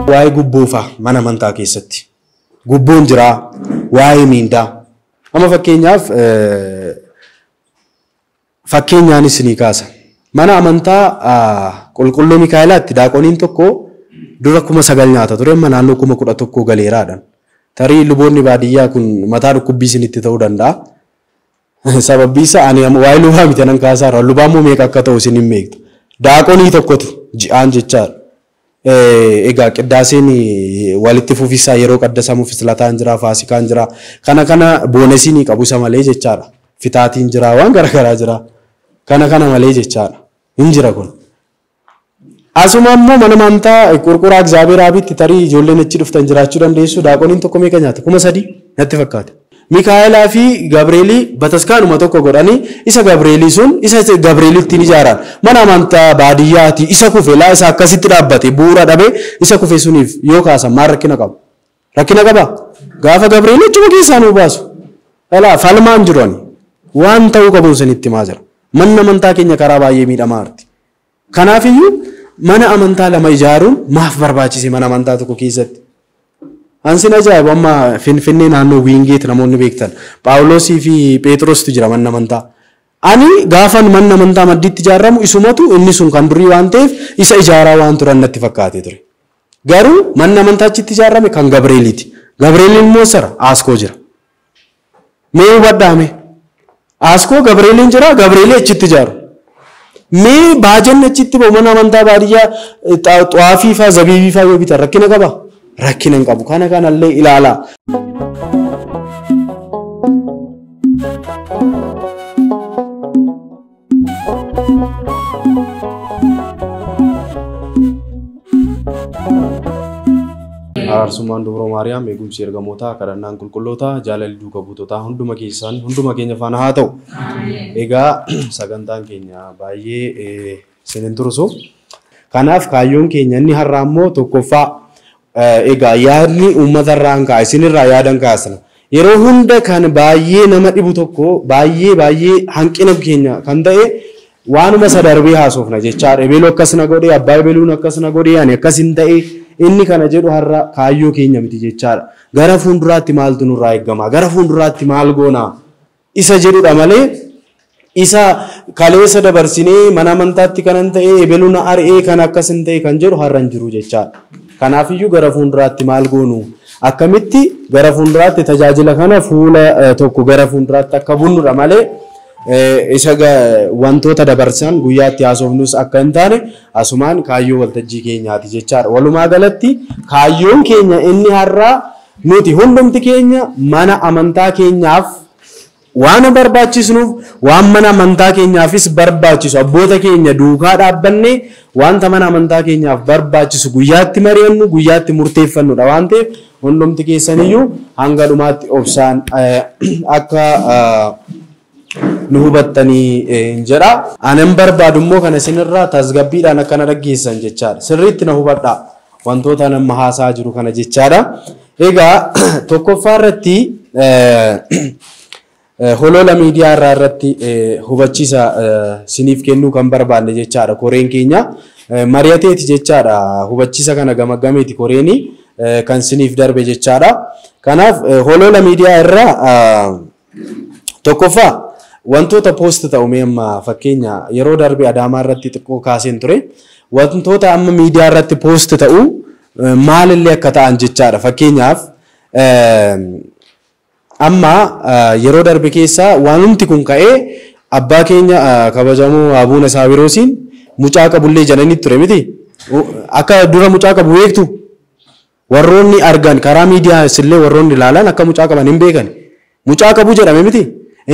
Waa'ee gubboofaa mana amantaa keessatti. Gubboon jira, waa'ee miindaa. Amma fakkeenyaaf fakkeenyaanis ni kaasa. Mana amantaa Qulqulluu Mikaa'elaatti daaqoniin tokko dura 9,000 nyaata ture, amma naannoo 11,000 galeeraadhaan. Tarii luboonni baadiyyaa kun mataa dhukkubbii isinitti ta'uu danda'a. Sababbi isaa ani waa'ee lubaa miti nan kaasaara. Lubaa immoo meeqa akka ta'u isin hin beektu. Daaqonii tokkotu ji'aan jechaadha. Egaa qiddaaseen walitti fufisaa yeroo qaddasamu fislataan jira, faasikaan jira. Kana kana boonesiin qabu isa malee jechaadha. Fitaatiin jira, waan garaagaraa jira. Kana kana malee jechaadha. Hin jira kun. Asuma immoo mana amantaa Qurquraa Egzaabeer Aabitti tarii ijoolleen achi dhuftan jiraachuu dandeessu. Daaqoniin tokko meeqa nyaata? 3,000 natti fakkaata. Mikaa'elaa fi Gabreelii bataskaanuma tokko godhanii isa Gabreelii sun isa Gabreelii ittiin ijaaran. Mana amantaa baadiyyaati isa kufe laa isa akkasitti dhaabbate bu'uura dhabee isa kufe suniif yoo kaasan maal rakkina qabu? Rakkina qaba? Gaafa Gabreelii achuma keessaa nuu baasu. Dhalaa falmaan jiru ani. Waan ta'uu qabuun sinitti himaa jira. Manni amantaa keenya karaa baay'ee miidhamaa jirti. Kanaafiyyuu mana amantaa lama ijaaruun maaf barbaachise mana amantaa tokko keessatti? Ansin ajaa'ibu amma Finfinnee naannoo Wiingeet namoonni beektan Phaawulosii fi Phexrostu jira manni amantaa. Ani gaafan manni amantaa maddiitti ijaaramu isumatu inni sun kan durii waan ta'eef isa ijaaraa waan turan natti fakkaatee ture. Garuu manni amantaa achitti ijaarame kan Gabreeliiti. Gabreeliin immoo sara Aaskoo jira. Mee hubadhaame? Aaskoo Gabreeliin jira, Gabreelii achitti ijaaru. Mee baajanni achitti ba'u mana amantaa baadiyyaa xaafii fa'aa zabiibii fa'aa yoo bitan rakkina qabaa? Rakkina hin qabu. Kana kanallee ilaalaa. Araarsummaan Dubroo Maariyaam, eegumsi ergamootaa, kadhannaan qulqullootaa, jaalalli duuka buutotaa hunduma keessan hunduma keenya faana haa ta'u. Egaa sagantaan keenya baay'ee isin hin tursu. Kanaaf kaayyoon keenya inni har'aa immoo tokkoffaa egaa yaadni uummatarraan ka'a isinirraa yaadan kaasna. Yeroo hunda kan baay'ee nama dhibu tokko baay'ee baay'ee hanqina keenya kan ta'e waanuma isa darbee haasofna jechaadha. Ebeeluu akkas na godhe, abbaa ebeeluun akkas na godhe, ani akkas hin ta'e inni kana jedhu har'a kaayyoo keenya miti jechaadha. Gara fuulduraatti maaltu nurraa eegama? Gara fuulduraatti maal goona? Isa jedhudha malee isa kaleessa dabarsinee mana amantaatti kanan ta'e ebeluun ari'ee kan akkas hin ta'e kan jedhu har'a hin jiru jechaadha. Kanaafiyyuu gara fuulduraatti maal goonu? Akkamitti gara fuulduraatti tajaajila kana fuula tokko gara fuulduraatti akka bunnudha malee isa wantoota dabarsan guyyaatti haasofnus akka hin taane asumaan kaayyoo waltajjii keenyaati jechaadha. Walumaa galatti kaayyoon keenya inni har'aa nuti hundumti keenya mana amantaa keenyaaf waan barbaachisnuuf waan mana amantaa keenyaafis barbaachisu abboota keenya duukaa dhaabbannee wanta mana amantaa keenyaaf barbaachisu guyyaatti mari'annu guyyaatti murteeffannudha waan ta'eef hundumti keessaniyyuu hanga dhumaatti obsaan akka nu hubattanii jedha. Anan barbaadu immoo kana isinirraa tasgabbiidhaan akkana dhaggeessan jechaadha. Sirriitti na hubadhaa wantoota nama haasaa jiru kana jechaadha. Egaa tokkoffaa irratti holola miidiyaa irraa irratti hubachiisa siniif kennuu kan barbaanne jechaadha. Koreen keenya mari'ateeti jechaadha. Hubachiisa kana gamaggameeti koreeni kan siniif darbe jechaadha. Kanaaf holola miidiyaa irraa tokkoffaa wantoota poost ta'u mee amma fakkeenya yeroo darbe Adaamaa irratti xiqqoo kaaseen ture. Wantoota amma miidiyaa irratti poost ta'u maalillee akka ta'an jechaadha. Fakkeenyaaf amma yeroo darbe keessa waanumti kun ka'ee abbaa keenya kabajamoo Abuuna Saawiroosiin mucaa qabullee jedhanii ture miti. Akka dura mucaa qabu beektu warroonni argan karaa miidiyaa illee warroonni ilaalan akka mucaa qaban hin beekan. Mucaa qabu jedhame miti.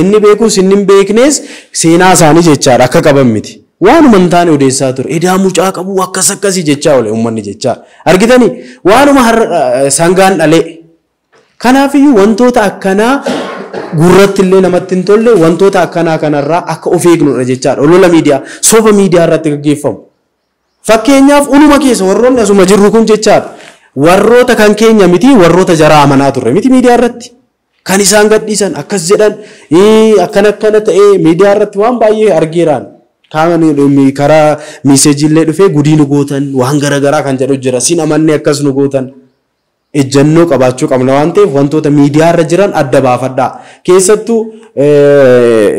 Inni beekus inni hin beeknes seenaa isaanii jechaadha akka qaban miti. Waanuma hin taane odeessaa ture. Edaa mucaa qabu akkas akkasii jechaa oole uummanni jechaa. Argitanii waanuma sangaan dhalee. Kanaafiyyuu wantoota akkanaa gurratti illee namatti hin tolle wantoota akkanaa kanarraa akka of eegnudha jechaadha. Olola miidiyaa soba miidiyaa irratti gaggeeffamu. Fakkeenyaaf unuma keessa warroonni asuma jirru kun jechaadha. Warroota kan keenya miti warroota jaraa amanaa turre miti miidiyaa irratti. Kan isaan gadhiisan akkas jedhan akkana akkana ta'ee miidiyaa irratti waan baay'ee argeeraan. Karaa miiseejiillee dhufee gudii nu gootan waan garaagaraa kan jedhu jira. Siin amannee akkas nu gootan. Ejjennoo qabaachuu qabna waan ta'eef wantoota miidiyaa irra jiran adda baafadhaa. Keessattuu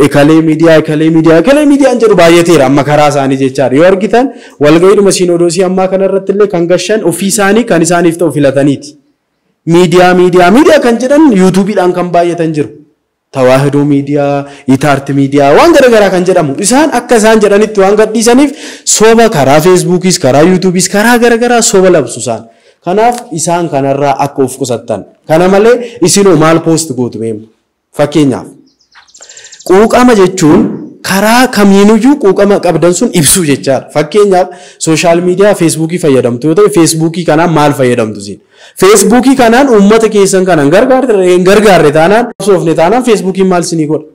ekalee miidiyaa ekalee miidiyaa ekalee miidiyaan jedhu baay'ateera amma karaa isaanii jechaadha. Yoo argitan walga'iidhuma siinodoosii ammaa kanarratti illee kan gashan ofii isaanii kan isaaniif ta'u filataniiti. Miidiyaa miidiyaa miidiyaa kan jedhan yuutuubiidhaan kan baay'atan jiru. Tawaahidoo miidiyaa, Itaarti miidiyaa waan garaagaraa kan jedhamu isaan akka isaan jedhanitti waan gadhiisaniif soba karaa feesbuukiis karaa yuutuubiis karaa garaagaraa soba labsu isaan. Kanaaf isaan kanarraa akka of qusattan. Kana malee isinoo maal poost gootu beemu? Fakkeenyaaf quuqama jechuun karaa kamiinuyyuu quuqama qabdan sun ibsuu jechaadha. Fakkeenyaaf sooshaal miidiyaa feesbuukii fayyadamtu yoo ta'e feesbuukii kanaan maal fayyadamtu isin? Feesbuukii kanaan uummata keessan kanaan gargaarre taanaan soofne taanaan feesbuukiin maal isinii godha?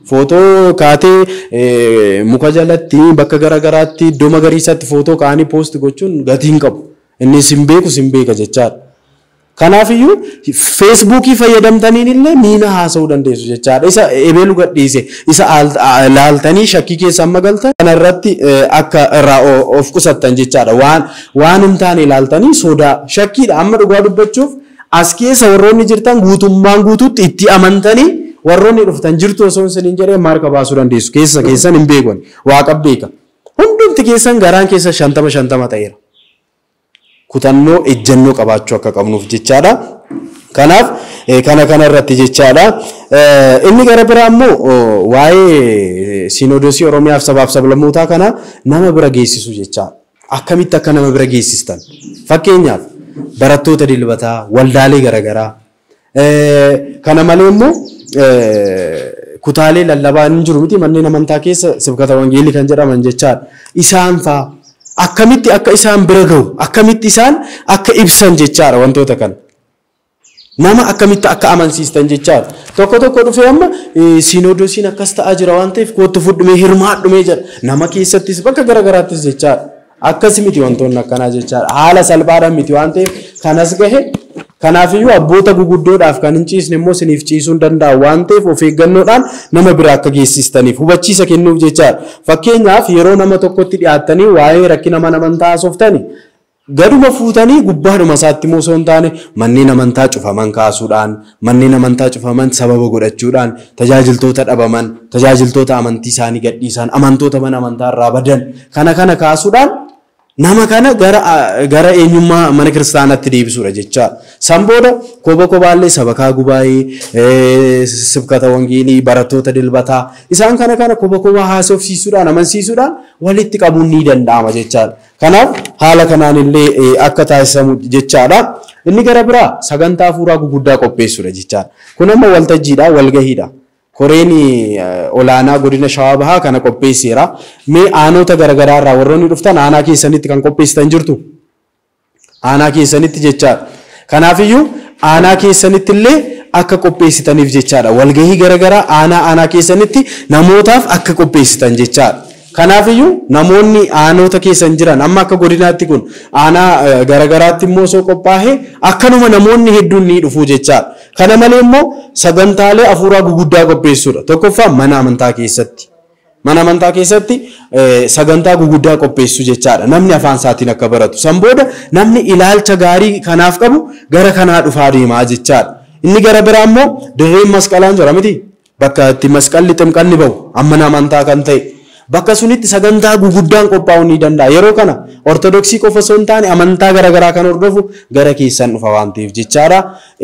Footoo kaatee muka jalatti bakka garaagaraatti iddoo magariisatti footoo kaa'anii poost gochuun gatii hin qabu. Inni sin beeku sin beeka jechaadha. Kanaafiyyuu feesbuukii fayyadamtaniin illee miina haasa'uu dandeessu jechaadha. Isa ebeelu gadhiise isa laaltanii shakkii keessa amma galtan kanarratti akka irraa of qusattan jechaadha. Waan hin taane laaltanii sodaa shakkiidha. Amma dhugaa dubbachuuf as keessa warroonni jirtan guutummaan guutuutti itti amantanii warroonni dhuftan jirtu osoo isiniin jedhee maarka baasuu dandeessu. Keessa keessan hin beekon waaqa beeka. Hundumti keessan garaan keessa 50-50 ta'eera. Kutannoo ejjennoo qabaachuu akka qabnuuf jechaadha. Kanaaf kana irratti jechaadha. Inni gara biraa immoo waa'ee siinodoosii Oromiyaaf sabaaf sablammootaa kana nama bira geessisu jechaadha. Akkamitti akka nama bira geessistan? Fakkeenyaaf barattoota dilbataa, waldaalee garaagaraa. Kana malee immoo kutaalee lallabaa hin jiru miti manneen amantaa keessa sibkata wangeelii kan jedhaman jechaadha. Isaan fa'aa akkamitti akka isaan bira gahu, akkamitti isaan akka ibsan jechaadha wantoota kana. Nama akkamitti akka amansiistan jechaadha. Tokko tokko dhufee amma siinodoosiin akkas ta'aa jira waan ta'eef kootu fudhumee hirmaadhumee jedha. Nama keessattis bakka garaagaraattis jechaadha. Akkas miti wantoonni akkanaa jechaadha. Haala salphaadhaan miti waan ta'eef kanas gahe. Kanaafiyyuu abboota guguddoodhaaf kan hin ciisne immoo isiniif ciisuu hin danda'u waan ta'eef of eeggannoodhaan nama bira akka geessistaniif hubachiisa kennuuf jechaadha. Fakkeenyaaf yeroo nama tokkotti dhiyaattanii waa'ee rakkina mana amantaa haasoftanii gaduma fuutanii gubbaadhuma isaatti immoo osoo hin taane manneen amantaa cufaman kaasuudhaan, manneen amantaa cufaman sababa godhachuudhaan, tajaajiltoota dhabaman, tajaajiltoota amantii isaanii gadhiisan, amantoota mana amantaa irraa badan kana kaasuudhaan nama kana gara eenyummaa mana kiristaanaatti deebisuudha jechaadha. San booda koba kobaallee sabakaa gubaayee, sibkata wangeelii, barattoota dilbataa isaan kana koba kobaa haasofsiisuudhaan amansiisuudhaan walitti qabuun ni danda'ama jechaadha. Kanaaf haala kanaan illee akka taasisamu jechaadha. Inni gara biraa sagantaa hafuuraa guguddaa qopheessuudha jechaadha. Kun amma waltajjiidha, walgahiidha. Koreen olaanaa godina Shawaa Bahaa kana qopheesseera. Mee aanota garaagaraa irraa warroonni dhuftan aanaa keessanitti kan qopheessitan jirtu? Aanaa keessanitti jechaadha. Kanaafiyyuu aanaa keessanitti illee akka qopheessitaniif jechaadha. Walgahii garaagaraa aanaa keessanitti namootaaf akka qopheessitan jechaadha. Kanaafiyyuu namoonni aanota keessan jiran amma akka godinaatti kun aanaa garaagaraatti immoo osoo qophaa'e akkanuma namoonni hedduun ni dhufu jechaadha. Kana malee immoo sagantaalee hafuuraa guguddaa qopheessuudha. Tokkoffaa mana amantaa keessatti. Mana amantaa keessatti sagantaa guguddaa qopheessuu jechaadha. Namni afaan isaatiin akka baratu. San booda namni ilaalcha gaarii kanaaf qabu gara kanaa dhufaa deemaa jechaadha. Inni gara biraa immoo dirreen masqalaan jira miti. Bakka itti masqalli ximqanni bahu amma amantaa kan ta'e. Bakka sunitti sagantaa guguddaan qophaa'uu ni danda'a. Yeroo kana ortodoksii qofa osoo hin taane amantaa garaagaraa kan hordofu gara keessan dhufa waan ta'eef jechaadha.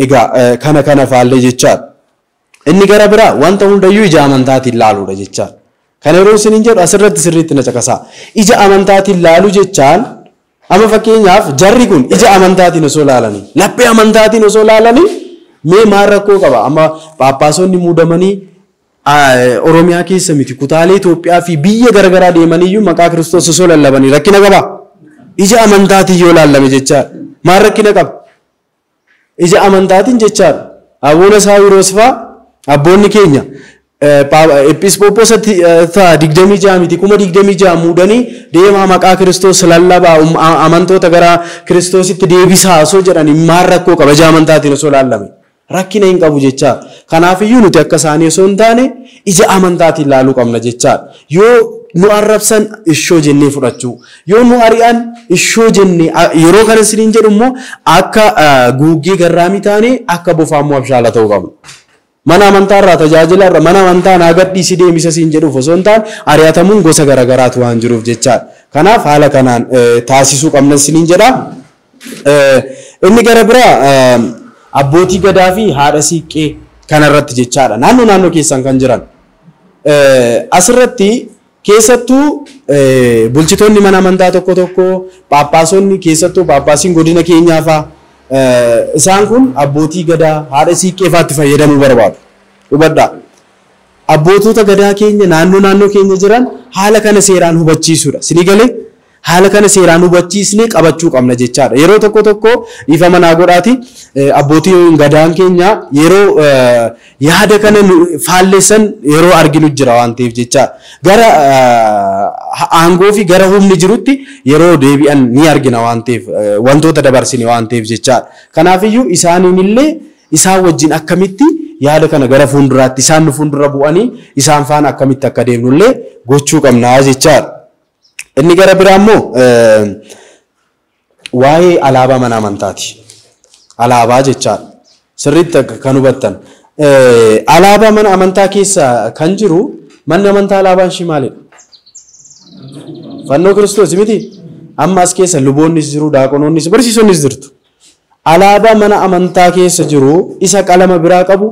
Egaa kana faallee jechaadha. Inni gara biraa wanta hundayyuu ija amantaatiin laaluudha jechaadha. Kana yeroo isiniin jedhu asirratti sirriitti na caqasaa. Ija amantaatiin laaluu jechaan amma fakkeenyaaf jarri kun ija amantaatiin osoo laalanii laphee amantaatiin osoo laalanii mee maal rakkoo qaba? Amma paappaasonni muudamanii Oromiyaa keessa miti kutaalee Itoophiyaa fi biyya garaagaraa deemaniyyuu maqaa Kiristoos osoo lallabanii rakkina qabaa? Ija amantaatiin yoo laallame jechaadha. Maal rakkina qaba? Ija amantaatiin jechaadha. Abboona Saawiroos fa'aa abboonni keenya Episkooposa 26 miti 26,000 muudanii deemaa maqaa Kiristoos lallabaa amantoota gara Kiristoositti deebisaa osoo jedhanii maal rakkoo qaba? Ija amantaatiin osoo laallame. Rakkina hin qabu jechaadha. Kanaafiyyuu nuti akka isaanii osoo hin taane ija amantaatiin ilaaluu qabna jechaadha. Yoo nu arrabsan ishoo jennee fudhachuu, yoo nu ari'an ishoo jennee, yeroo kana isiniin jedhu immoo akka guuggee garraamii taane akka bofaa immoo abshaala ta'uu qabna. Mana amantaa irraa tajaajila irra mana amantaa naa gadhiisi deemisa siin jedhuuf osoo hin taane ari'atamuun gosa garaagaraatu waan jiruuf jechaadha. Kanaaf haala kanaan taasisuu qabna isiniin jedha. Inni gara biraa abbootii gadaa fi haadha siiqqee kanarratti jechaadha. Naannoo naannoo keessan kan jiran. Asirratti keessattuu bulchitoonni mana amantaa tokko tokko, paappaasonni keessattuu paappaasiin godina keenyaa fa'aa isaan kun abbootii gadaa haadha siiqqee fa'aatti fayyadamuu barbaadu. Hubadhaa. Abbootota gadaa keenya naannoo naannoo keenya jiran haala kana seeraan hubachiisuudha. Sinii galee haala kana seeraan hubachiisnee qabachuu qabna jechaadha. Yeroo tokko tokko dhiifama naa godhaati abbootiin gadaan keenya yeroo yaada kana faalleessan yeroo arginu jira waan ta'eef jechaadha. Gara aangoo fi gara humni jirutti yeroo deebi'an ni argina waan ta'eef wantoota dabarsine waan ta'eef jechaadha. Kanaafiyyuu isaaniin illee isaan wajjin akkamitti yaada kana gara fuulduraatti isaan nu fuuldura bu'anii isaan faana akkamitti akka deemnullee gochuu qabna jechaadha. Inni gara biraa immoo waa'ee alaabaa mana amantaati. Alaabaa jechaadha. Sirriitti kan hubattan. Alaabaa mana amantaa keessa kan jiru manni amantaa alaabaan ishii maalidha? Fannoo Kiristoos miti? Amma as keessa luboonnis jiru, daaqonoonnis, barsiisonnis jirtu. Alaabaa mana amantaa keessa jiru isa qalama biraa qabu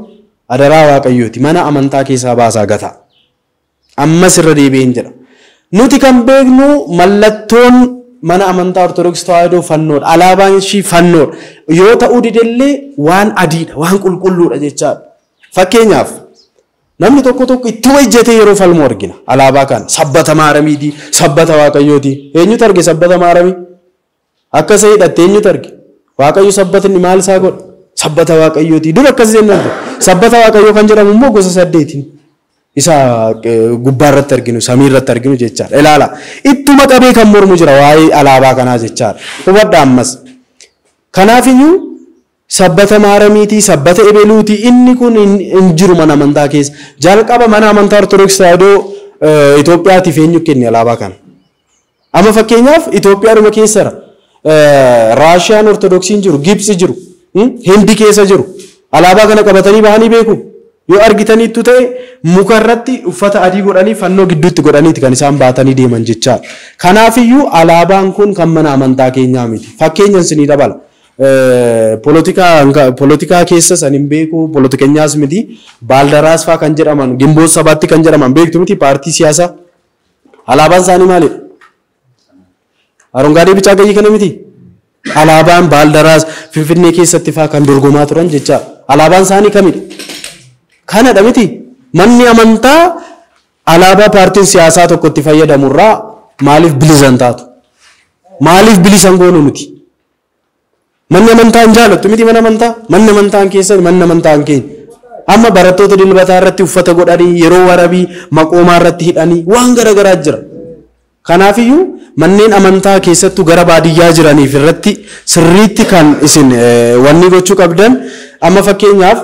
adaraa Waaqayyooti. Mana amantaa keessaa baasaa gata. Ammas irra deebi'een jedha. Nuti kan beeknu mallattoon mana amantaa Ortodoksii Tawaahidoo fannoodha. Alaabaan ishii fannoodha. Yoo ta'uu didellee waan adiidha, waan qulqulluudha jechaadha. Fakkeenyaaf namni tokko tokko itti hojjetee yeroo falmu argina. Alaabaa kana sabbata maaramiiti, sabbata Waaqayyooti. Eenyutu arge sabbata maaramii? Akka isa hidhatte eenyutu arge? Waaqayyo sabbatni maal isaa godha? Sabbata Waaqayyooti. Dur akkas jennaan ture. Sabbata Waaqayyoo kan jedhamu immoo gosa saddeetiin. Isa gubbaa irratti arginu, samii irratti arginu jechaadha. Ilaala. Ittuma qabee kan mormu jira waa'ee alaabaa kanaa jechaadha. Hubadhaa ammas. Kanaafiyyuu sabbata maaramiitii, sabbata ebeluutii inni kun hin jiru mana amantaa keessa. Jalqaba mana amantaa Ortodoksii Tawaahidoo Itoophiyaatiif eenyu kenne alaabaa kana? Amma fakkeenyaaf Itoophiyaadhuma keessara Raashiyaan Ortodoksiin jiru, Gibxi jiru, Hindi keessa jiru. Alaabaa kana qabatanii bahanii beeku. Yoo argitaniittu ta'e muka irratti uffata adii godhanii fannoo gidduutti godhaniiti kan isaan baatanii deeman jechaadha. Kanaafiyyuu alaabaan kun kan mana amantaa keenyaa miti. Fakkeenyan isinii dabala. Polotikaa keessa san hin beeku, polotikanyaas miti. Baaldaraas faa kan jedhaman, Gimboot sabaatti kan jedhaman beektu miti paartii siyaasaa. Alaabaan isaanii maalidha? Arongaadee bicaa qayyii kana miti. Alaabaan Baaldaraas Finfinnee keessatti faa kan dorgomaa turan jechaadha. Alaabaan isaanii kamidha? Kanadha miti. Manni amantaa alaabaa paartiin siyaasaa tokko itti fayyadamurraa maaliif bilisan taatu? Maaliif bilisan goonu nuti? Manni amantaa hin jaalattu miti mana amantaa? Manni amantaa keessan, manni amantaa keenya. Amma barattoota dilbataa irratti uffata godhanii yeroo warabii maqoomaa irratti hidhanii waan garaagaraa jira. Kanaafiyyuu manneen amantaa keessattuu gara baadiyyaa jiraniif irratti sirriitti kan isin wanni gochuu qabdan amma fakkeenyaaf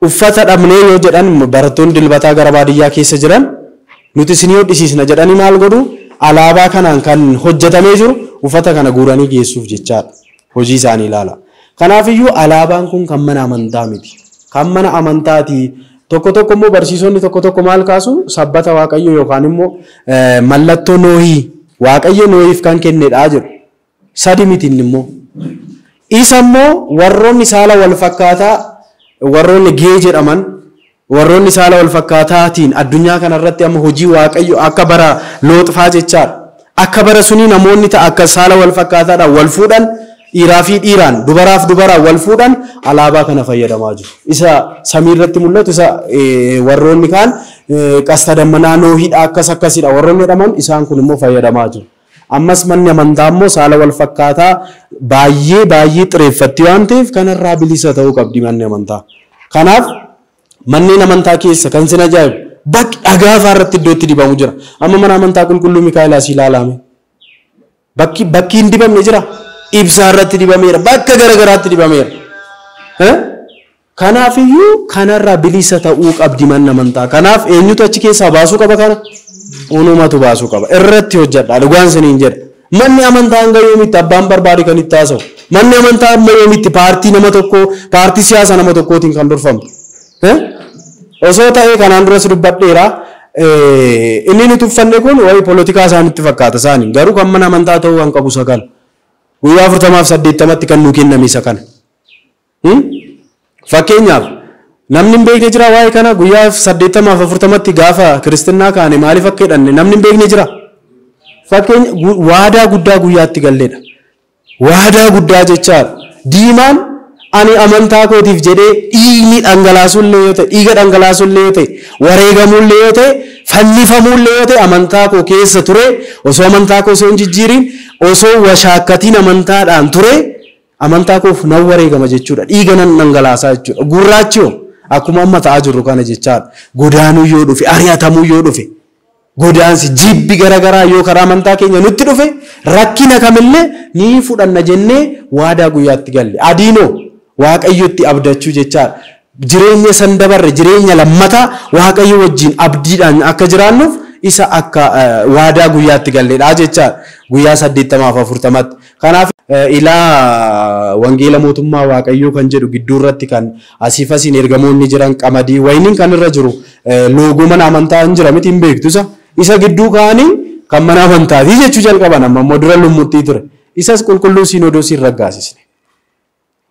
uffata dhabnee yoo jedhan barattoonni dilbataa gara baadiyyaa keessa jiran nuti isin yoo dhisiisna jedhanii maal godhu alaabaa kanaan kan hojjetamee jiru uffata kana guuranii geessuuf jechaadha. Hojii isaanii ilaala. Kanaafiyyuu alaabaan kun kan mana amantaa miti. Kan mana amantaati. Tokko tokko immoo barsiisonni tokko tokko maal kaasu sabbata Waaqayyo yookaan immoo mallattoo Noohii Waaqayyo Noohiif kan kennedha jedhu. Sadi miti inni immoo. Isa immoo warroonni saala wal fakkaataa warroonni gee jedhaman warroonni saala wal fakkaataatiin addunyaa kanarratti amma hojii Waaqayyo akka bara Looxfaa jechaadha. Akka bara sunii namoonni ta'a akka saala wal fakkaataadhaan wal fuudhan dhiiraa fi dhiiraan dubaraaf dubaraan wal fuudhan alaabaa kana fayyadamaa jiru. Isa samii irratti mul'atu isa warroonni kaan qasta dammanaa noohiidha akkas akkasidha warroonni jedhaman isaan kun immoo fayyadamaa jiru. Ammas manni amantaa immoo saala wal fakkaataa baay'ee baay'ee xireeffatti waan ta'eef kanarraa bilisa ta'uu qabdi manni amantaa. Kanaaf manneen amantaa keessa kan sin ajaa'ibu bakki dhagaa fa'aa irratti iddoo itti dibamu jira. Amma mana amantaa qulqulluu Mikaa'elaas ilaalame. Bakki hin dibamne jira. Ibsaa irratti dibameera. Bakka garaagaraatti dibameera. Kanaafiyyuu kanarraa bilisa ta'uu qabdi manni amantaa. Kanaaf eenyutu achi keessaa baasuu qaba kana? Unumatu baasuu qaba. Irratti hojjedha. Dhugaan isiniin jedha. Manni amantaa hanga yoomitti abbaan barbaade kan itti haasa'u? Manni amantaa hanga yoomitti paartii nama tokkoo, paartii siyaasaa nama tokkootiin kan durfamu? Osoo ta'ee kanaan duras dubbadheera. Inni nuti uffanne kun wayi polotikaa isaanitti fakkaata isaanii. Garuu kan mana amantaa ta'uu kan qabu isa kana. Guyyaa 40 fi 80tti kan nuu kenname isa kana. Fakkeenyaaf namni hin beekne jira waa'ee kana guyyaa 80 fi 40tti gaafa kiristinnaa kaane maaliif akka hidhanne namni hin beekne jira. Fakkeenya waadaa guddaa guyyaatti galleedha. Waadaa guddaa jechaadha. Diimaan ani amantaa kootiif jedhee dhiigni dhangalaasullee yoo ta'e, dhiiga dhangalaasullee yoo ta'e, wareegamullee yoo ta'e, fannifamullee yoo ta'e amantaa koo keessa ture, osoo amantaa koo osoo hin jijjiirin, osoo washaakkatiin amantaadhaan ture, amantaa koof nan wareegama jechuudha. Dhiiga nan dhangalaasaa jechuudha. Gurraachi hoo akkuma amma ta'aa jirru kana jechaadha. Godaanuu yoo dhufe, ari'atamuu yoo dhufe, godaansi jibbi garaagaraa yoo karaa amantaa keenya nutti dhufe, rakkina kamillee ni fudhanna jennee waadaa guyyaatti galle. Adiinoo Waaqayyotti abdachuu jechaadha. Jireenya san dabarre jireenya lammataa Waaqayyo wajjin abdiidhaan akka jiraannuuf isa akka waadaa guyyaatti galleedha jechaadha. Guyyaa 80 fi 40tti. Kanaaf ilaa wangeela mootummaa Waaqayyoo kan jedhu gidduu irratti kan asiif asiin ergamoonni jiran qamadii wayiniin kan irra jiru loogoo mana amantaa hin jira miti hin beektu isa. Isa gidduu kaanii kan mana amantaatii jechuu jalqaban amma immoo dura lummuxxii ture. Isas qulqulluu siinodoosii raggaasisne.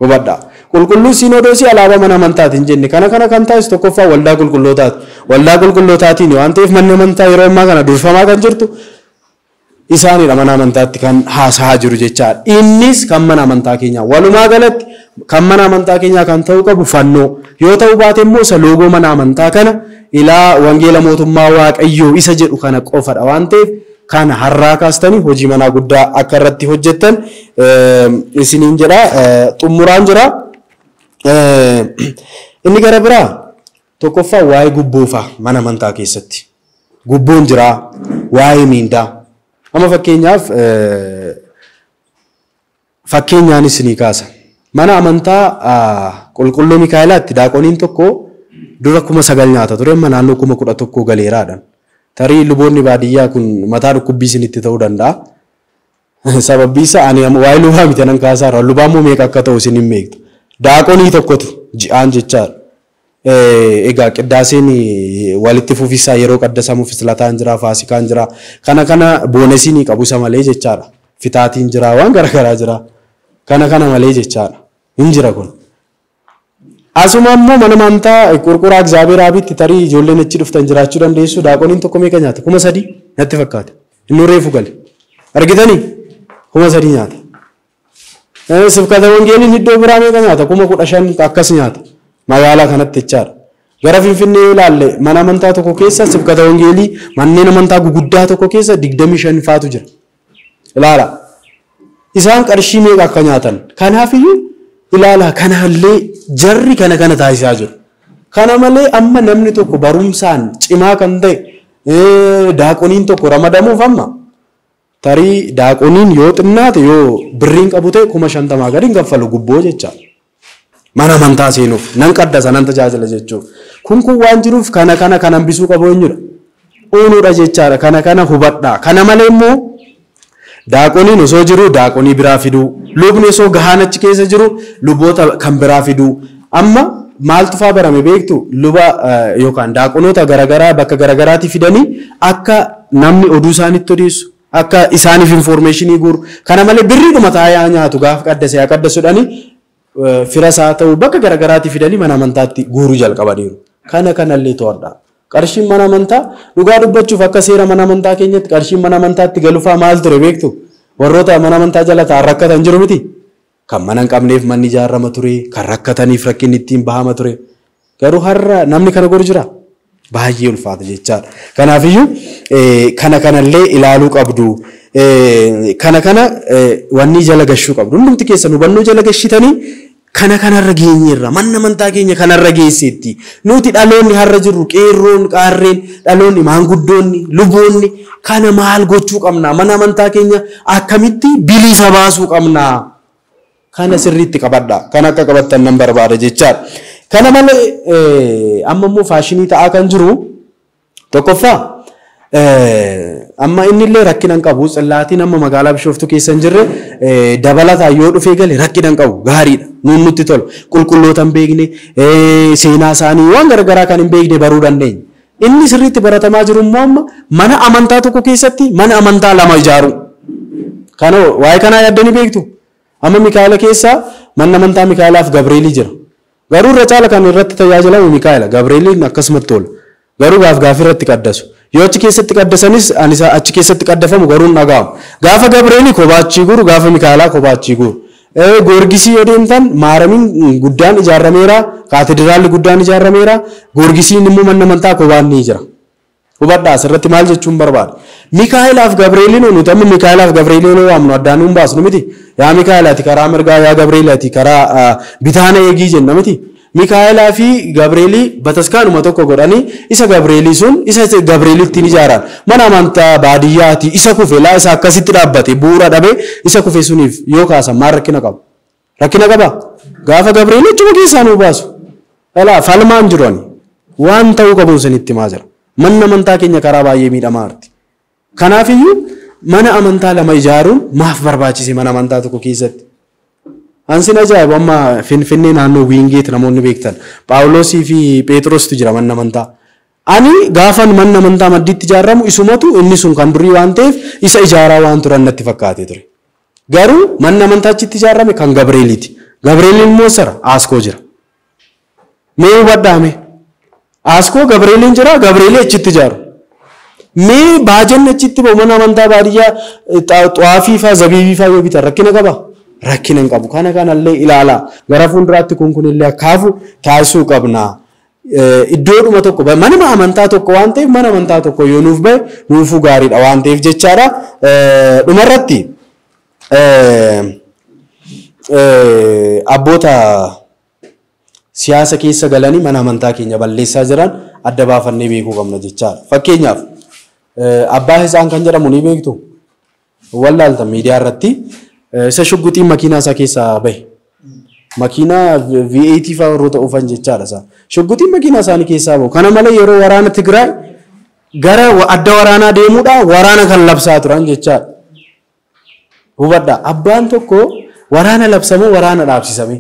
Hubadhaa. Qulqulluu siinodoosii alaabaa mana amantaati hin jenne. Kana kana kan taasisu tokkoffaa waldaa qulqullootaati. Waldaa qulqullootaatiin waan ta'eef manni amantaa yeroo ammaa kana durfamaa kan jirtu isaanidha mana amantaatti kan haasa'aa jiru jechaadha. Innis kan mana amantaa keenyaa. Walumaa galatti kan mana amantaa keenyaa kan ta'uu qabu fannoo. Yoo ta'uu baate immoo isa loogoo mana amantaa kana ilaa wangeela mootummaa Waaqayyoo isa jedhu kana qofadha waan ta'eef kana har'aa kaastanii hojii manaa guddaa akka irratti hojjettan isiniin jedha. Xumuraan jira. Inni gara biraa tokkoffaa waa'ee gubboofaa mana amantaa keessatti. Gubboon jira, waa'ee miindaa. Amma fakkeenyaaf fakkeenyaan isinii kaasa. Mana amantaa qulqulluu Mikaa'elaatti daaqoniin tokko dura 9,000 nyaata ture, amma naannoo 11,000 galeeraadhaan. Tarii luboonni baadiyyaa kun mataa dhukkubbii isinitti ta'uu danda'a. Sababbi isaa ani waa'ee lubaa miti nan kaasaara. Lubaa immoo meeqa akka ta'u isin hin beektu. Daaqonii tokkotu ji'aan jechaadha. Egaa qiddaaseen walitti fufisaa yeroo qaddasamu fislataan jira, faasikaan jira. Kana kana boonesiin qabu isa malee jechaadha. Fitaatiin jira, waan garaagaraa jira. Kana kana malee jechaadha. Hin jira kun. Asuma immoo mana amantaa qurquraa Egzaabeer Aabitti tarii ijoolleen achi dhuftan jiraachuu dandeessu. Daaqoniin tokko meeqa nyaata? 3,000 natti fakkaate. Inni reefu gale. Argitanii? 3,000 nyaata. Sibkata wangeeliin iddoo biraa meeqa nyaata? 15,000 akkas nyaata. Magaalaa kanatti jechaadha. Gara Finfinnee yoo ilaalle mana amantaa tokko keessa sibkata wangeelii manneen amantaa guguddaa tokko keessa 25 faatu jira. Ilaala. Isaan qarshii meeqa akka nyaatan. Kanaafiyyuu ilaala kanaallee jarri kana kana taasisaa jiru. Kana malee amma namni tokko barumsaan cimaa kan ta'e daaqoniin tokko ramadamuuf amma tarii daaqoniin yoo xinnaate yoo birriin qabu ta'e 50,000 gadi hin kaffalu gubboo jecha. Mana amantaa seenuuf nan qaddasa nan tajaajila jechuuf. Kun kun waan jiruuf kana kana kan hambisuu qabu eenyudha? Uunuudha jechaadha. Kana kana hubadhaa. Kana malee immoo daaqoniin osoo jiru daaqonii biraa fiduu, lubni osoo gahaan achi keessa jiru luboota kan biraa fiduu. Amma maaltu faa barame beektu? Luba yookaan daaqonoota garaagaraa bakka garaagaraatii fidanii akka namni oduu isaanitti odeessu, akka isaaniif infoormeeshinii guuru. Kana malee birriidhuma taa'ee nyaatu gaafa qaddase haa qaddasuudhaani fira isaa ta'uu bakka garaagaraatii fidanii mana amantaatti guuruu jalqabaniiru. Kana kanallee to'adhaa. Qarshiin mana amantaa dhugaa dubbachuuf akka seera mana amantaa keenyatti qarshiin mana amantaatti galufaa maal ture beektu? Warroota mana amantaa jala ta'an rakkatan jiru miti? Kan mana hin qabneef manni ijaarama ture, kan rakkataniif rakkinni ittiin bahama ture. Garuu har'a namni kana godhu jira? Baay'ee ulfaata jechaadha. Kanaafiyyuu kana kanallee ilaaluu qabdu. Kana kana wanni jala gashuu qabdu. Hundumti keessan hubannoo jala gashitanii kana kanarra geenyeerra, manni amantaa keenya kanarra geesseetti. Nuti dhaloonni har'a jirru qeerroon, qaarreen, dhaloonni maanguddoonni, luboonni kana maal gochuu qabna? Mana amantaa keenya akkamitti bilisa baasuu qabna? Kana sirriitti qabadhaa. Kan akka qabattan nan barbaada jechaadha. Kana malee amma immoo faashinii ta'aa kan jiru tokkoffaa amma inni illee rakkina hin qabu. Tsillaatiin amma magaalaa Bishooftuu keessa hin jirre dabalataa yoo dhufee gale rakkina hin qabu. Gaariidha. Nuun nutti tola. Qulqulloota hin beekne, seenaa isaanii waan garaagaraa kan hin beekne baruu dandeenya. Inni sirriitti baratamaa jiru immoo amma mana amantaa tokko keessatti mana amantaa lama ijaaru. Kana waa'ee kanaa yaaddanii beektu. Amma Mikaa'ela keessa manni amantaa Mikaa'elaaf Gabreelii jira. Garuu irra caala kan irratti tajaajilamu Mikaa'ela. Gabreeliin akkasumatti oola. Garuu gaaf gaafii irratti qaddasu. Yoo achi keessatti qaddasanis ani achi keessatti qaddafamu garuu hin dhaga'amu. Gaafa Gabreelii kophaa achii guuru, gaafa Mikaa'elaa kophaa achii guuru. Goorgisii yoo deemtan maaramiin guddaan ijaarameera, kaatedraalli guddaan ijaarameera, Goorgisiin immoo manni amantaa kophaan ni jira. Hubadhaa asirratti maal jechuun barbaada? Mikaa'elaaf Gabreeliin nuti amma Mikaa'elaaf Gabreeliin waamnu addaan nuun baasnu miti. Yaa Mikaa'el ati karaa mirgaa, yaa Gabreeli ati karaa bitaana eegii jenna miti. Mikaa'elaa fi Gabreelii bataskaanuma tokko godhanii isa Gabreelii sun isa Gabreelii ittiin ijaaran. Mana amantaa baadiyyaati isa kufe laa isa akkasitti dhaabbate bu'uura dhabee isa kufe suniif yoo kaasan maal rakkina qabu? Rakkina qaba? Gaafa Gabreelii achuma keessaa nuu baasu. Dhalaa falmaan jiru ani. Waan ta'uu qabuun sanitti himaa jira. Manni amantaa keenya karaa baay'ee miidhamaa jirti. Kanaafiyyuu mana amantaa lama ijaaruun maaf barbaachise mana amantaa tokko keessatti? Ansin ajaa'ibu amma Finfinnee naannoo Wiingeet namoonni beektan Phaawulosii fi Phexrostu jira manni amantaa. Ani gaafan manni amantaa maddiitti ijaaramu isumatu inni sun kan durii waan ta'eef isa ijaaraa waan turan natti fakkaatee ture. Garuu manni amantaa achitti ijaarame kan Gabreeliiti. Gabreeliin immoo sara Aaskoo jira. Mee hubadhaa mee? Aaskoo Gabreeliin jira, Gabreelii achitti ijaaru. Mee baajanni achitti ba'u mana amantaa baadiyyaa xaafii fa'aa zabiibii fa'aa yoo bitan rakkina qabaa? Rakkina hin qabu. Kana kanallee ilaalaa. Gara fuulduraatti kun kunillee akka hafu taasisuu qabna. Iddoodhuma tokko manuma amantaa tokko waan ta'eef mana amantaa tokko yoo nuuf bahe nuufuu gaariidha waan ta'eef jechaadha. Dhumarratti abboota siyaasa keessa galanii mana amantaa keenya balleessaa jiran adda baafannee beekuu qabna jechaadha. Fakkeenyaaf abbaa Hitsaan kan jedhamu ni beektu? Wallaalta miidiyaa irratti isa shugguxiin makiinaa isaa keessaa bahe. Makiinaa V8 fa'aa warroota oofan jechaadha isaa. Shugguxiin makiinaa isaanii keessaa bahu. Kana malee yeroo waraana Tigraay gara adda waraanaa deemuudhaan waraana kan labsaa turan jechaadha. Hubadhaa abbaan tokko waraana labsamee waraana dhaabsisame.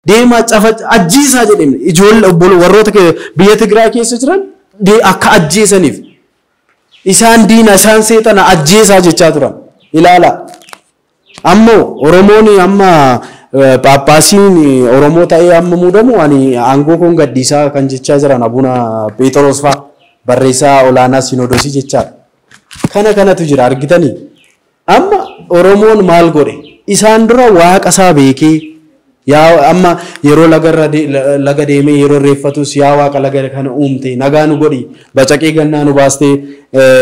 Deemaa cafa ajjeesaa jedhame ijoollee obboloo warroota biyya Tigraay keessa jiran akka ajjeesaniif isaan diina isaan seexana ajjeesaa jechaa turan. Ilaalaa. Ammoo Oromoon amma Paappaasiin Oromoo ta'ee amma muudamu ani aangoo koon gadhiisaa kan jechaa jiran Abuna Phexros fa'a barreessaa olaanaa Sinoodosii jechaadha. Kana kanatu jira argitanii. Amma Oromoon maal godhe? Isaan dura waaqa isaa beekee yaa amma yeroo laga deemee yeroo irreeffatus yaa waaqa laga kana uumte nagaa nu godhi bacaqee gannaa nu baastee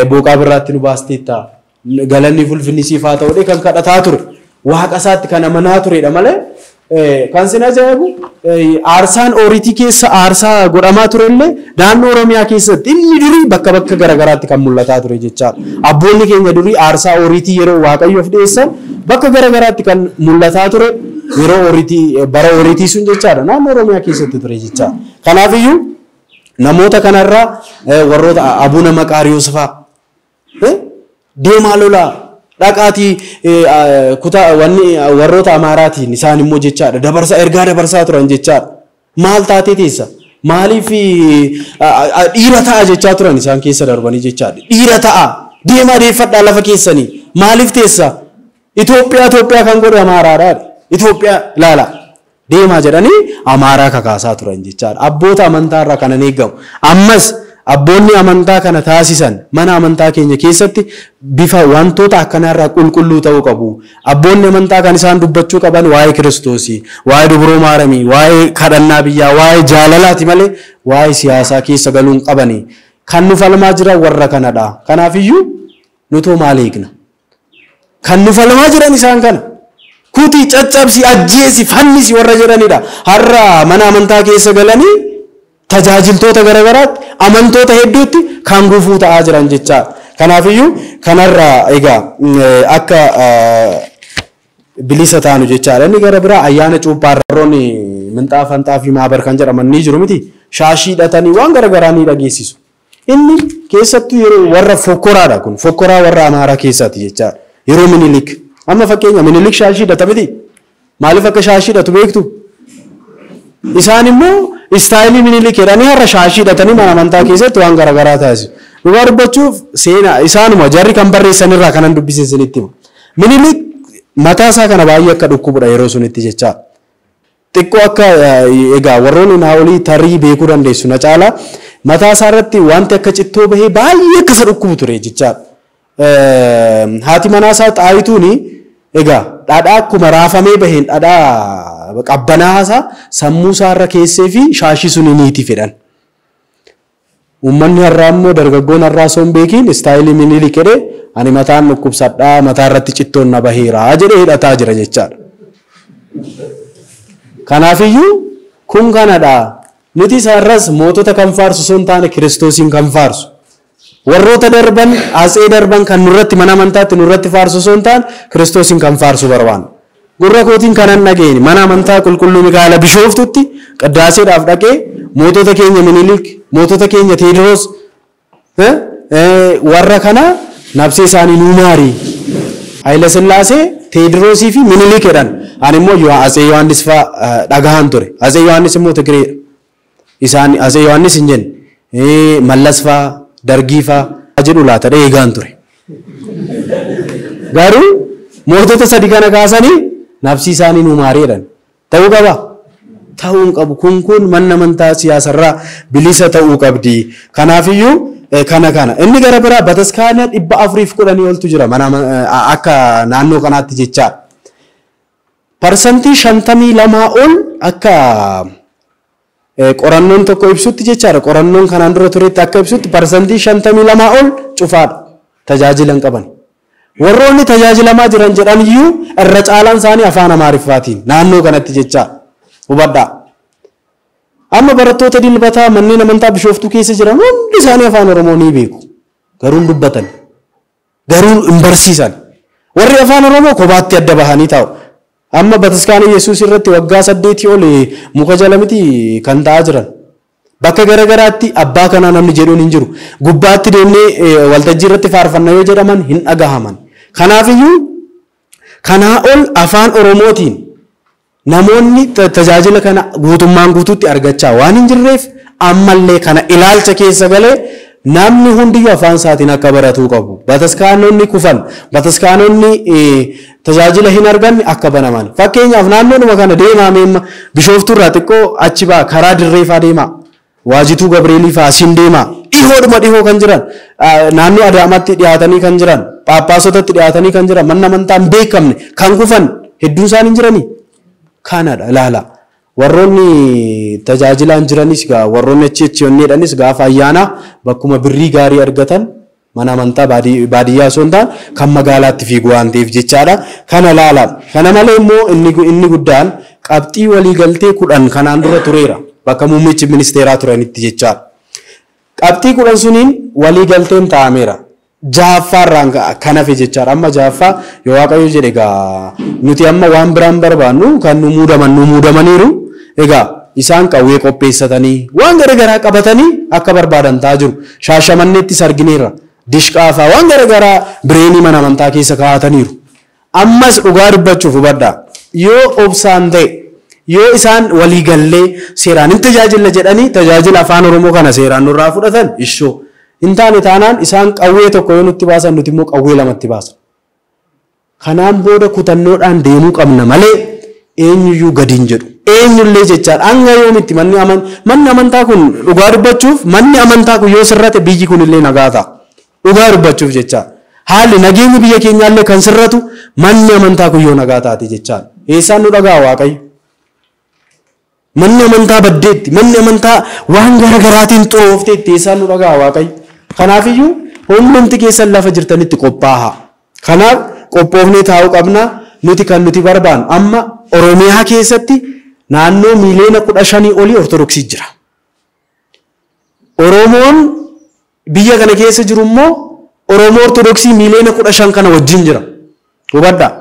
booqaa birraatti nu baasteetta galanni fulfinni siif haa ta'u kan kadhataa ture. Waaqa isaatti kan amanaa turedha malee kan sin ajaa'ibu aarsaan ooriitii keessa aarsaa godhamaa turellee naannoo Oromiyaa keessatti inni durii bakka bakka garaagaraatti kan mul'ataa ture jechaadha. Abboonni keenya durii aarsaa ooriitii yeroo Waaqayyoof dhiyeessan bakka garaagaraatti kan mul'ataa ture yeroo ooriitii bara ooriitii sun jechaadha naannoo Oromiyaa keessatti ture jechaadha. Kanaafiyyuu namoota kanarraa warroota Abuna Maqaariyoos fa'aa deemaa lolaa dhaqaatii kutaa wanni warroota Amaaraatiin isaan immoo jechaadha dabarsaa ergaa dabarsaa turan jechaadha. Maal taatee teessa? Maaliif dhiira ta'a jechaa turan isaan keessa darbanii jechaadha. Dhiira ta'a deemaa deeffadhaa lafa keessanii maaliif teessa? Itoophiyaa Itoophiyaa kan godhe Amaaraadha. Itoophiyaa ilaala deemaa jedhanii Amaaraa kakaasaa turan jechaadha. Abboota amantaarraa kanan eegamu. Ammas abboonni amantaa kana taasisan mana amantaa keenya keessatti bifa wantoota akkanaarraa qulqulluu ta'uu qabu. Abboonni amantaa kan isaan dubbachuu qaban waa'ee Kiristoosii, waa'ee Dubroo Maaramii, waa'ee kadhannaa biyyaa, waa'ee jaalalaati malee waa'ee siyaasaa keessa galuun qabani. Kan nu falmaa jiran warra kanadha. Kanaafiyyuu nutoo maal eegna? Kan nu falmaa jiran isaan kana. Kutii caccabsi, ajjeesi, fannisi warra jedhanidha. Har'a mana amantaa keessa galanii tajaajiltoota garaagaraatti amantoota hedduutti kan gufuu ta'aa jiran jechaadha. Kanaafiyyuu kanarraa egaa akka bilisa taanu jechaadha. Inni gara biraa ayyaana cuuphaarroon minxaafa hanxaafii maabar kan jedhaman ni jiru miti. Shaashii hidhatanii waan garaagaraa ni dhageessisu. Inni keessattuu yeroo warra fokkoraadha kun fokkoraa warra Amaaraa keessaati jechaadha. Yeroo Minilik amma fakkeenya Minilik shaashii hidhata miti. Maaliif akka shaashii hidhatu beektu? Isaan immoo istaayilii Minilik jedhanii har'a shaashii hidhatanii mana amantaa keessatti waan garaagaraa taasisu. Dhugaa dubbachuuf seenaa isaanuma jarri kan barreessan irraa kanan dubbise isinitti hima. Minilik mataa isaa kana baay'ee akka dhukkubudha yeroo sunitti jechaadha. Xiqqoo akka egaa warroonni naa olii tarii beekuu dandeessu na caala mataa isaa irratti wanti akka cittoo bahee baay'ee akka isa dhukkubu ture jechaadha. Haati manaa isaa Xaayituuni egaa dhadhaa akkuma raafamee baheen dhadhaa qabbanaa isaa sammuu isaa irra keessee fi shaashii sun niitii fedhan. Uummanni har'aa immoo dargaggoon har'aa osoo hin beekiin istaayilii Minilik jedhee ani mataan dhukkubsadhaa mataa irratti cittoon na baheeraa jedhee hidhataa jira jechaadha. Kanaafiyyuu kun kanadha. Nuti isarras mootota kan faarsu osoo hin taane Kiristoosiin kan faarsu. Warroota darban asee darban kan nurratti mana amantaatti nurratti faarsu osoo hin taane Kiristoosiin kan faarsu barbaanna. Gurra kootiin kanan dhageenye mana amantaa qulqulluu Mikaa'ela Bishooftutti qaddaaseedhaaf dhaqee mootota keenya Minilik, mootota keenya Teediroos warra kana nabsee isaanii nuu maari. Hayila Sillaasee, Teediroosii fi Minilik jedhan. Ani immoo Atsee Yohaannis fa'aa dhagahan ture. Atsee Yohaannis immoo Tigireedha. Isaan Atsee Yohaannis hin jenne. Mallas fa'aa, Dargii fa'aa jedhu laata eegaan ture. Garuu mootota sadi kana kaasanii nabsii isaanii nuu maari jedhan. Ta'uu qaba? Ta'uu hin qabu. Kun manni amantaa siyaasarraa bilisa ta'uu qabdi. Kanaafiyyuu kana kana. Inni gara biraa bataskaana 410 oltu jira mana akka naannoo kanaatti jechaadha. 52% ol akka qorannoon tokko ibsutti jechaadha. Qorannoon kanaan dura turetti akka ibsutti 52% ol cufaadha. Tajaajila hin qaban. Warroonni tajaajilamaa jiran jedhan iyyuu irra caalaan isaanii afaan Amaariffaatiin naannoo kanatti jechaadha. Hubadhaa. Amma barattoota dilbataa manneen amantaa Bishooftuu keessa jiran hundi isaanii afaan Oromoo ni beeku. Garuu hin dubbatan. Garuu hin barsiisan. Warri afaan Oromoo kophaatti adda bahanii taa'u. Amma bataskaana Yesuus irratti waggaa 8 ol muka jala miti kan ta'aa jiran. Bakka garaagaraatti abbaa kanaa namni jedhuun hin jiru. Gubbaatti deemnee waltajjii irratti faarfanna yoo jedhaman hin dhagahaman. Kanaafiyyuu kanaa ol afaan Oromootiin namoonni tajaajila kana guutummaan guutuutti argachaa waan hin jirreef ammallee kana ilaalcha keessa galee namni hundiyyuu afaan isaatiin akka baratuu qabu. Bataskaanonni kufan, bataskaanonni tajaajila hin arganne akka banaman. Fakkeenyaaf naannoodhuma kana deemaa meemma Bishooftuurraa xiqqoo achi ba'a karaa dirree fa'aa deemaa. Waajituu Gabreelii fa'aa asiin deemaa. Dhihoodhuma dhihoo kan jiran naannoo Adaamaatti dhiyaatanii kan jiran Phaaphaasotatti dhiyaatanii kan jiran manni amantaa hin beekamne kan kufan hedduun isaanii hin jiranii. Kanadha ilaala. Warroonni tajaajilaan jiranis warroonni achi achi onneedhanis gaafa ayyaanaa bakkuma birrii gaarii argatan mana amantaa baadiyyaa osoo hin taane kan magaalaatti fiigu waan ta'eef jechaadha. Kana ilaala. Kana malee immoo inni guddaan qabxii waliigaltee 10 kanaan dura tureera. Bakka muummichi ministeeraa turanitti jechaadha. Qabxii 10 suniin waliigalteen taa'ameera. Jahaffaarraan kan hafe jechaadha. Amma jahaffaa yoo Waaqayyo jedhe egaa nuti amma waan biraan barbaannu kan nu muudaman nu muudamaniiru. Egaa isaan qawwee qopheessatanii waan garaagaraa qabatanii akka barbaadan ta'aa jiru. Shaashamanneettis argineerra. Dishqaafaa waan garaagaraa bireenii mana amantaa keessa kaa'ataniiru. Ammas dhugaa dubbachuuf hubadhaa. Yoo obsaan ta'e yoo isaan waliigallee seeraan hin tajaajilla jedhanii tajaajila afaan Oromoo kana seeraan nurraa fudhatan ishoo. Hin taane taanaan isaan qawwee tokko yoo nutti baasan nuti immoo qawwee lamatti baasan. Kanaan booda kutannoodhaan deemuu qabna malee eenyuyyuu gadi hin jedhu. Eenyullee jechaadha. Hanga yoomitti manni amantaa kun dhugaa dubbachuuf manni amantaa kun yoo sirrate biyyi kunillee nagaa ta'a. Dhugaa dubbachuuf jechaadha. Haalli nageenyi biyya keenyaallee kan sirratu manni amantaa kun yoo nagaa taate jechaadha. Eessaan nu dhagaa Waaqayyo? Manni amantaa baddeetti, manni amantaa waan garaagaraatiin xuroofteetti eessaan nu dhagaa Waaqayyo? Kanaafiyyuu hundumti keessan lafa jirtanitti qophaa'a. Kanaaf qophoofnee taa'uu qabna. Nuti kan nuti barbaannu amma Oromiyaa keessatti naannoo 15 miliyoona olii Ortodoksii jira. Oromoon biyya kana keessa jiru immoo Oromoo Ortodoksii 15 miliyoona kana wajjin jira. Hubadhaa.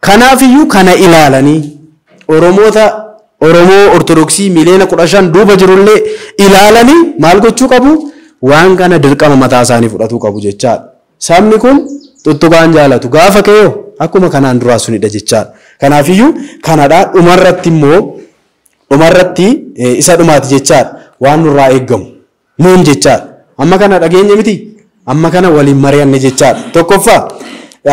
Kanaafiyyuu kana ilaalanii Oromoota Oromoo Ortodoksii miliyoona 15 duuba jirullee ilaalanii maal gochuu qabu? Waan kana dirqama mataa isaanii fudhatuu qabu jechaadha. Sabni kun tuttuqaan jaalatu gaafa ka'eeyo akkuma kanaan duraa sunidha jechaadha. Kanaafiyyuu kanadha dhumarratti immoo dhumarratti isa dhumaati jechaadha. Waan nurraa eeggamu nuun jechaadha. Amma kana dhageenya miti amma kana waliin mari'anne jechaadha. Tokkoffaa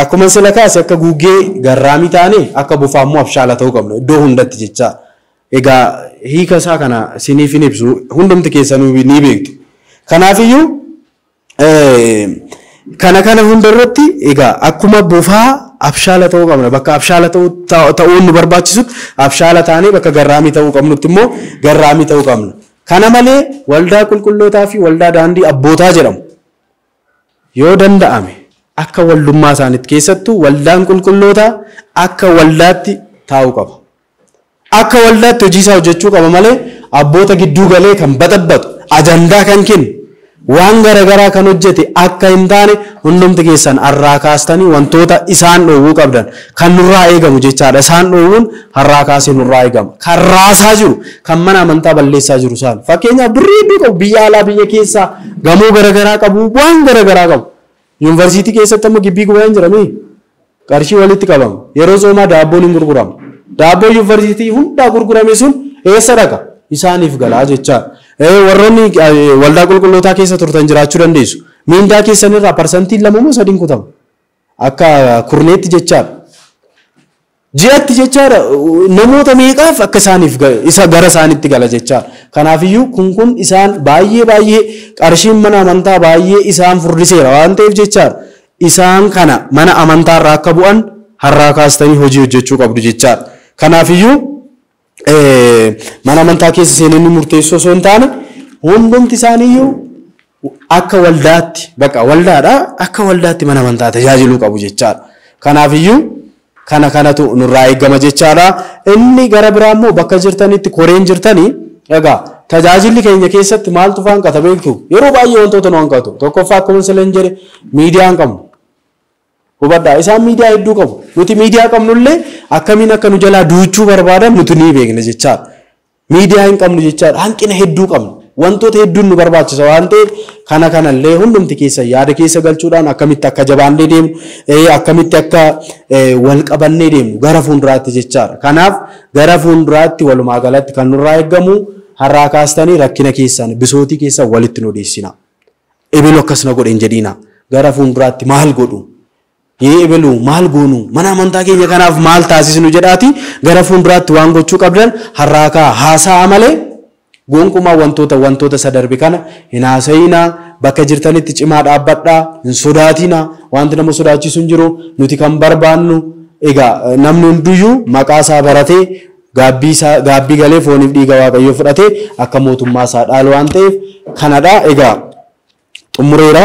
akkuma sila kaase akka guugee garraamii taane akka bofaa immoo abshaala ta'uu qabna iddoo hundatti jechaadha. Egaa hiika isaa kana siniif hin ibsu hundumti keessanuu ni beektu. Kanaafiyyuu kana hundarratti egaa akkuma bofaa abshaala ta'uu qabna. Bakka abshaala ta'uun nu barbaachisutti abshaala taanee bakka garraamii ta'uu qabnutti immoo garraamii ta'uu qabna. Kana malee waldaa qulqullootaa fi waldaa daandii abbootaa jedhamu yoo danda'ame akka waldummaa isaaniitti keessattuu waldaan qulqullootaa akka waldaatti taa'uu qaba. Akka waldaatti hojii isaa hojjechuu qaba malee abboota gidduu galee kan baxabbatu ajandaa kan kennu waan garaagaraa kan hojjete akka hin taane hundumti keessan har'aa kaastanii wantoota isaan dhoowwuu qabdan kan nurraa eegamu jechaadha. Isaan dhoowwuun har'aa kaasee nurraa eegama. Kan raasaa jiru kan mana amantaa balleessaa jiru isaan. Fakkeenyaaf birrii hedduu qabu biyya alaa biyya keessaa gamoo garaagaraa qabu waan garaagaraa qabu. Yuunivarsiitii keessatti ammoo gibbii gubaan jiramee qarshii walitti qabama. Yeroo soomaa daabboon hin gurguramu. Daabboon yuunivarsiitii hundaa gurgurame sun eessa dhaqa? Isaaniif galaa jechaadha. Warroonni waldaa qulqullootaa keessa turtan jiraachuu dandeessu. Miindaa keessanirraa 2% moo 3% kutama. Akka kurneetti jechaadha. Ji'atti jechaadha namoota meeqaaf akka isaaniif isa gara isaanitti gala jechaadha. Kanaafiyyuu kun isaan baay'ee baay'ee qarshiin mana amantaa baay'ee isaan furdiseera waan ta'eef jechaadha. Isaan kana mana amantaarraa akka bu'an har'aa kaastanii hojii hojjechuu qabdu jechaadha. Kanaafiyyuu mana amantaa keessa seenanii murteessoo osoo hin taane hundumti isaaniiyyuu akka waldaatti bakka waldaadha akka waldaatti mana amantaa tajaajiluu qabu jechaadha. Kanaafiyyuu kana kanatu nurraa eegama jechaadha. Inni gara biraa immoo bakka jirtanitti koreen jirtanii egaa tajaajilli keenya keessatti maaltu hanqata beektu? Yeroo baay'ee wantoota nu hanqatu. Tokkoffaa akkuma silan jedhe miidiyaa hin qabnu. Hubadhaa isaan miidiyaa hedduu qabu. Nuti miidiyaa qabnullee akkamiin akka nu jalaa duuchuu barbaadan nuti ni beekna jechaadha. Miidiyaa hin qabnu jechaadha. Hanqina hedduu qabnu. Wantoota hedduun nu barbaachisa waan ta'eef kana kanallee hundumti keessa yaada keessa galchuudhaan akkamitti akka jabaannee deemnu akkamitti akka wal qabannee deemnu gara fuulduraatti jechaadha. Kanaaf gara fuulduraatti walumaa galatti kan nurraa eeggamu har'aa kaastanii rakkina keessan bisootii keessan walitti nu dhiyeessina. Ebelu akkas na godhe hin jedhiina. Gara fuulduraatti maal godhu? Ebelu maal goonu? Mana amantaa keenya kanaaf maal taasisnu jedhaati gara fuulduraatti waan gochuu qabdan har'aa kaa haasa'a malee gonkumaa wantoota sadarbe kana hin haasa'inaa. Bakka jirtanitti cimaa dhaabbadhaa, hin sodaatinaa. Wanti nama sodaachisu hin jiru. Nuti kan barbaannu egaa namni hunduyyuu maqaa isaa baratee gaabbii galee fooniif dhiiga Waaqayyoo fudhatee akka mootummaa isaa dhaalu waan ta'eef kanadha. Egaa xumureera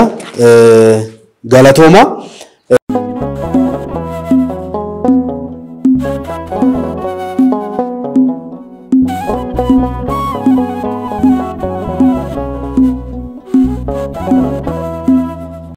galatooma.